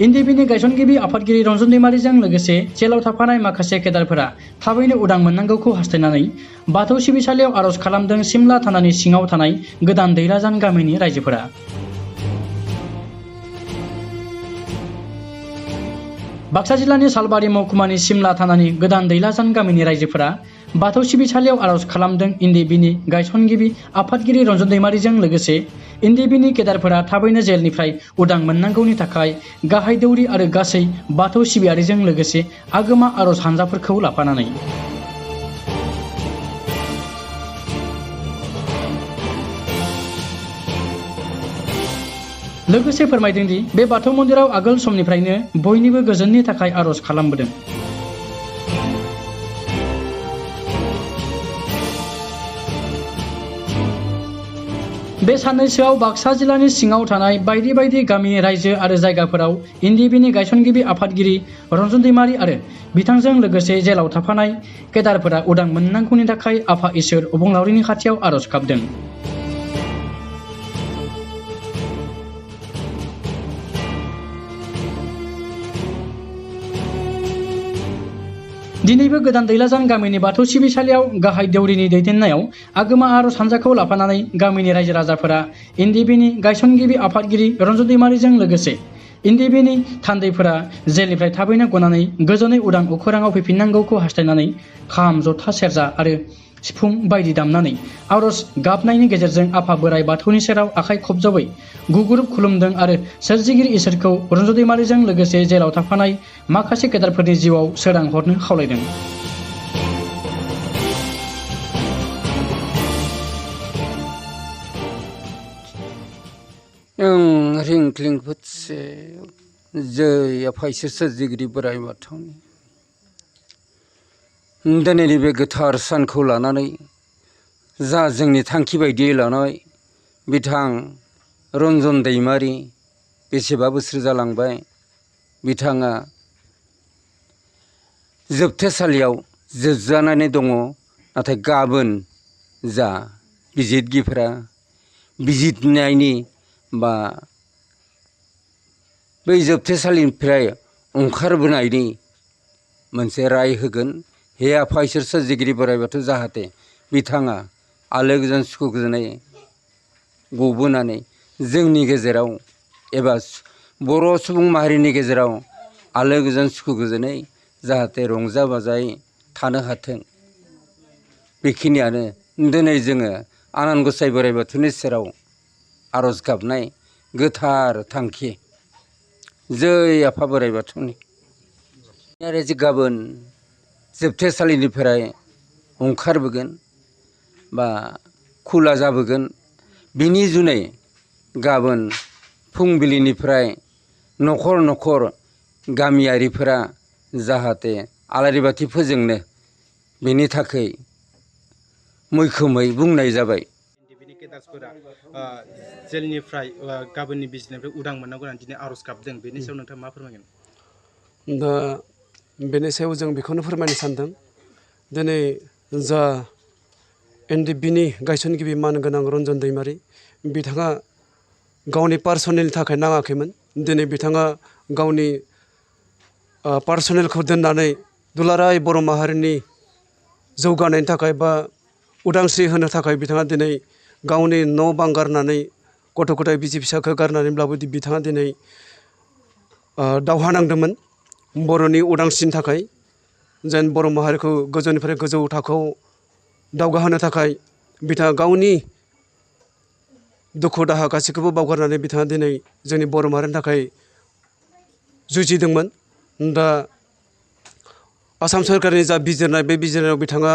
एनडिपिनि गायसनगिरि आफादगिरि रन्जन दैमारिजों लोगोसे जेलाव थाफानाय माखासे केडारफोरा थाबैनो उदां मोननांगौखौ हास्थायनानै बाथौ सिबिसालियाव आर'ज खालामदों सिमला थानानि सिङाव थानाय गोदान दैलाजान गामिनि रायजोफोरा। बाक्सा जिल्लानि सालबारि महकुमानि सिमला थानानि गोदान दैलाजान गामिनि रायजोफोरा बाथौ सिबिसालियाव आर'ज खालामदों एनडिपिनि गायसनगिरि आफादगिरि रन्जन दैमारिजों लोगोसे एनडिपिनि केडारफोरा थाबैनो जेलनिफ्राय उदां मोननांगौनि थाखाय गाहाय दौरि आरो गासै बाथौ सिबियारिजों लोगोसे आगोमा आर'ज हानजाफोरखौ लाफानानै। लोगोसे फोरमायदों दि बे बाथौ मन्दिराव आगोल समनिफ्रायनो बयनिबो गोजोननि थाखाय आर'ज खालामबोदों। बे साननैसोआव बाक्सा जिल्लानि सिङाव थानाय बायदि बायदि गामि रायजो आरो जायगाफोराव एनडिपिनि गायसनगिरि आफादगिरि रन्जन दैमारि आरो बिथांजों लोगोसे जेलाव थाफानाय केडारफोरा उदां मोननांगौनि थाखाय आफा इसोर अबंलावरिनि खाथियाव आर'ज गाबदों। दिनैबो गोदान दैलाजान गामिनि बाथौ सिबिसालियाव गाहाय दौरिनि दैदेननायाव आगोमा आर'ज हानजाखौ लाफानानै गामिनि रायजो राजाफोरा एनडिपिनि गायसनगिरि आफादगिरि रन्जन दैमारिजों लोगोसे एनडिपिनि थान्दैफोरा जेलनिफ्राय थाबैनो गनानै गोजोनै उदां अखोराङाव फैफिननांगौखौ हास्थायनानै खाम जथा सेरजा आरो सिफुं बायदि दामनानै आर'ज गाबनायनि गेजेरजों आफा बोराइ बाथौनि सेराव आखाइ खबजबै गुगुरुब खुलुमदों आरो सोरजिगिरि इसोरखौ रन्जन दैमारिजों लोगोसे जेलाव थाफानाय माखासे केडारफोरनि जिउआव सोरां हरनो खावलायदों। रिंक्लिं फुटसे जै आफा इसोर सोरजिगिरि बोराइ बाथौनि दिनैनि बे गोथार सानखौ लानानै जा जोंनि थांखि बायदियै लानाय बिथां रन्जन दैमारि बेसेबा बोसोर जालांबाय बिथाङा जोबथेसालियाव जोबजानानै दङ। नाथाय गाबोन जा बिजिरगिरिफोरा बिजिरनायनि बा बै जोबथेसालिनिफ्राय ओंखारबोनायनि मोनसे राय होगोन। हे आफा इसोर सोरजिगिरि बोराइ बाथौ जाहाथे बिथाङा आलो गोजोन सुखु गोजोनै गबोनानै जोंनि गेजेराव एबा बर' सुबुं माहारिनि गेजेराव आलो गोजोन सुखु गोजोनै जाहाथे रंजा बाजायै थानो हाथों। बेखिनियानो दिनै जोङो आनान गसाइ बोराइ बाथौनि सेराव आर'ज गाबनाय गोथार थांखि। जै आफा बोराइ बाथौनि आरो गाबोन जोबथेसालिनिफ्राय ओंखारबोगोन बा खुला जाबोगोन। बिनि जुनै गाबोन फुंबिलिनिफ्राय न'खर न'खर गामियारिफोरा जाहाथे आलारि बाथि फोजोंनो बेनि थाखाय मैखोमै बुंनाय जाबाय। एनडिपिनि केडार्सफोरा जेलनिफ्राय गाबोननि बिजिरनायनिफ्राय उदां मोननांगौ होननानै दिनै आर'ज गाबदों। बेनि सायाव नोंथाङा मा फोरमायगोन? दा बेनि सायाव जों बेखौनो फोरमायनो सानदों दिनै जा एनडिपिनि गायसनगिरि मानगोनां रन्जन दैमारि बिथाङा गावनि पार्सनेलनि थाखाय नाङाखैमोन। दिनै बिथाङा गावनि पार्सनेलखौ दोननानै दुलाराय बर' माहारिनि जौगानायनि थाखाय बा उदांस्रि होनो थाखाय बिथाङा दिनै गावनि न' बां गारनानै गथ' गथाय बिसि फिसाखौ गारनानैब्लाबो बिथाङा दिनै दावहा नांदोंमोन बर'नि उदांस्रिनि थाखाय। जेन बर' माहारिखौ गोजौनिफ्राय गोजौ थाखोआव दावगाहोनो थाखाय बिथाङा गावनि दुखु दाहा गासैखौबो बावगारनानै बिथाङा दिनै जोंनि बर' माहारिनि थाखाय जुजिदोंमोन। दा आसाम सोरखारनि जा बिजिरनाय बे बिजिरनायाव बिथाङा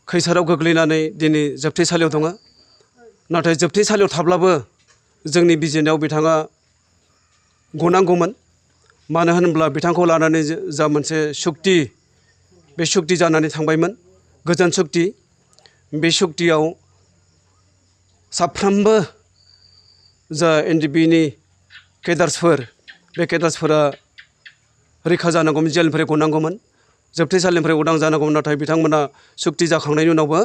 खैसाराव गोग्लैनानै दिनै जोबथेसालियाव दङ। नाथाय जोबथेसालियाव थाब्लाबो जोंनि बिजिरनायाव बिथाङा गनांगौमोन। मानो होनोब्ला बिथांखौ लानानै जा मोनसे सुक्ति बे सुक्ति जानानै थांबायमोन गोजोन सुक्ति। बे सुक्तियाव साफ्रोमबो जा एनडिपिनि केडार्सफोर बे केडार्सफोरा रैखा जानांगौमोन, जेलनिफ्राय गनांगौमोन, जोबथेसालिनिफ्राय उदां जानांगौमोन। नाथाय बिथांमोना सुक्ति जाखांनायनि उनावबो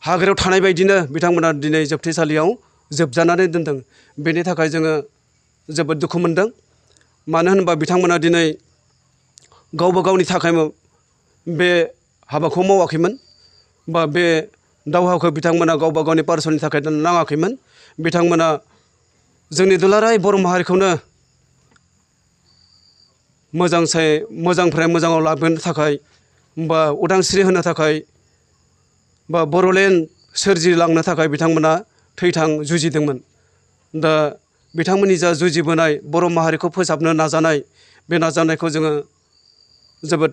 हाग्रायाव थानाय बायदिनो बिथांमोना दिनै जोबथेसालियाव जोबजानानै दोनदों। बेनि थाखाय जोङो जोबोद दुखु मोनदों। मानो होनोबा बिथांमोना दिनै गावबा गावनि थाखाय बे हाबाखौ मावाखैमोन बा बे दावहाखौ बिथांमोना गावबा गावनि पार्सननि थाखाय नाङाखैमोन। बिथांमोना जोंनि दुलाराय बर' माहारिखौनो मोजांनिफ्राय मोजाङाव लाबोनो थाखाय बा उदांस्रि होनो थाखाय बा बर'लेण्ड सोरजिलांनो थाखाय बिथांमोना थैथां जुजिदोंमोन। दा बिथांमोननि जा जुजिबोनाय बर' माहारिखौ फोसाबनो नाजानाय बे नाजानायखौ जोङो जोबोद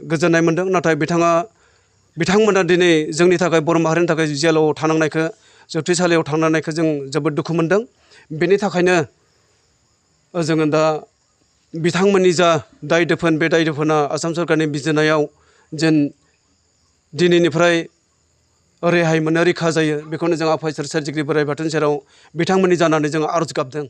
गोजोननाय मोनदों। नाथाय बिथांमोना दिनै जोंनि थाखाय बर' माहारिनि थाखाय जेलाव थानांनायखौ जोबथेसालियाव थांनांनायखौ जों जोबोद दुखु मोनदों। बेनि थाखायनो जोङो दा बिथांमोननि जा दाय दोफोन बे दाय दोफोना आसाम सरकारनि बिजिरनायाव जेन दिनैनिफ्राय रेहाय मोनो रैखा जायो बेखौनो जों आफा इसोर सोरजिगिरि बोराइ बाथौनि सेराव बिथांमोननि जानानै जों आर'ज गाबदों।